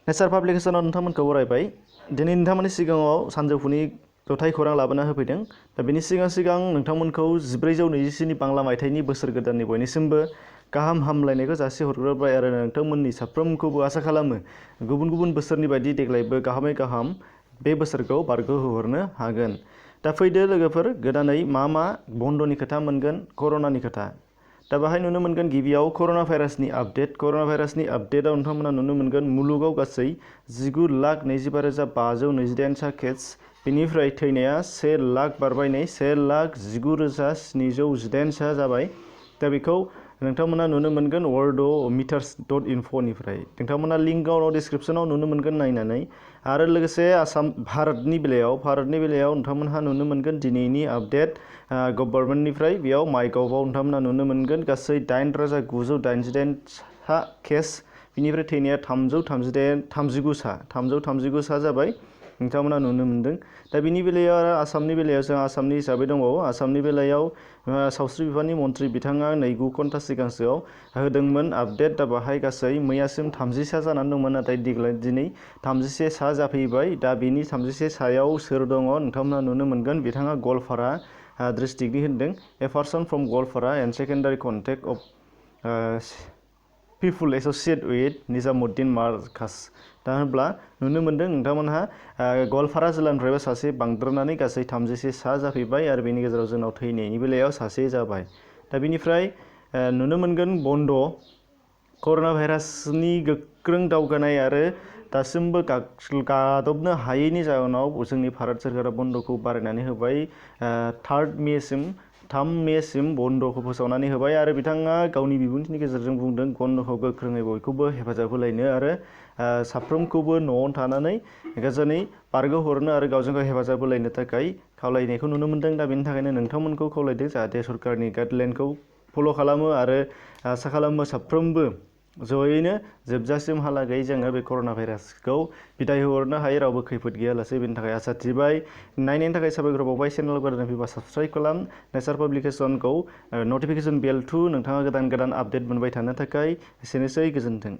नेचार पाब्लिकेशनाव नोंथांमोनखौ बरायबाय। दिनै नोंथांमोननि सिगाङाव सानजौफुनि जथाय खौरां लाबोना होफैदों। दा बेनि सिगां नोंथांमोनखौ 1424 बांला मायथाइनि बोसोर गोदाननि बयनिसिमबो गाहाम हामलायनायखौ जासिहरग्रोबाय आरो नोंथांमोननि साफ्रोमखौबो आसा खालामो गुबुन गुबुन बोसोरनि बायदि देग्लायबो गाहामै गाहाम बे बोसोरखौ बारग'होहरनो हागोन। दा फैदो लोगोफोर, गोदानै मा बन्दनि खोथा मोनगोन, कर'नानि खोथा। दा बाहाय नुनो मोनगोन गिबियाव कर'ना भाइरासनि आपडेट। कर'ना भाइरासनि आपडेटआव नोंथांमोना नुनो मोनगोन मुलुगाव गासै 19,25,528 केस, बेनिफ्राय थैनाया 1,00,000 बारबाय, 1,19,718 जाबाय। दा बेखौ नोंथांमोना नुनो मोनगोन worldometers.info निफ्राय। नोंथांमोना लिंकआव डिस्क्रिप्शनाव नुनो मोनगोन नायनानै। आरो लोगोसे भारतनि बेलायाव नोंथांमोनहा नुनो मोनगोन दिनैनि आपडेट गभर्नमेन्टनिफ्राय। बेयाव माइगभआव नोंथांमोना नुनो मोनगोन गासै 8,988 केस, बिनिफ्राय थैनाया 339 सा जाबाय, नोंथांमोना नुनो मोनदों। दा बिनि बेलायाव आरो आसामनि बेलायाव जों आसामनि हिसाबै दंबावो। आसामनि बेलायाव सावस्रि बिफाननि मन्थ्रि बिथाङा 2 घन्टा सिगांसोआव होदोंमोन आपडेट। दा बाहाय गासै मैयासिम 30 सा जानानै दंमोन, नाथाय दिनै 31 सा जाफैबाय। दा बेनि 31 सायाव सोर दङ नोंथांमोना नुनो मोनगोन। बिथाङा गवालपारा डिस्ट्रिक्टनि होनदों। A person from Goalpara and secondary contact of people associate with Nizamuddin Markaz. दा होनब्ला नुनो मोनदों नोंथांमोनहा गवालपारा जिल्लानिफ्रायबो सासे बांद्रायनानै गासै 31 सा जाफैबाय आरो बेनि गेजेराव जोंनाव थैनायनि बेलायाव सासे जाबाय। दा बेनिफ्राय नुनो मोनगोन बन्द'। कर'ना भाइरासनि गोख्रों दावगानाय आरो दासिमबो गादबनो हायैनि जाहोनाव जोंनि भारत सोरखारा बन्द'खौ बारायनानै होबाय। 3 मेसिम बन्द'खौ फोसावनानै होबाय आरो बिथाङा गावनि बिबुंथिनि गेजेरजों बुंदों बन्द'खौ गोख्रोङै बयखौबो हेफाजाब होलायनो आरो साफ्रोमखौबो न'आव थानानै गोजोनै बारग'हरनो आरो गावजों गाव हेफाजाब होलायनो थाखाय खावलायनायखौ नुनो मोनदों। दा बेनि थाखायनो नोंथांमोनखौ खावलायदों जाहाथे सरकारनि गाइडलाइनखौ फल' खालामो आरो आसा खालामो साफ्रोमबो जयैनो जोबजासिमहालागै जोङो बे कर'ना भाइरासखौ बिदाय हरनो हायो, रावबो खैफोद गैयालासे। बेनि थाखाय आसा थिबाय। नायनायनि थाखाय साबायखर बावबाय। चेनेलाव गोदान फैबा साबस्क्राइब खालाम। नेचार पाब्लिकेशनखौ नटिफिकेसन बेल 2 नोंथाङा गोदान आपडेट मोनबाय थानो थाखाय। एसेनोसै, गोजोन्थों।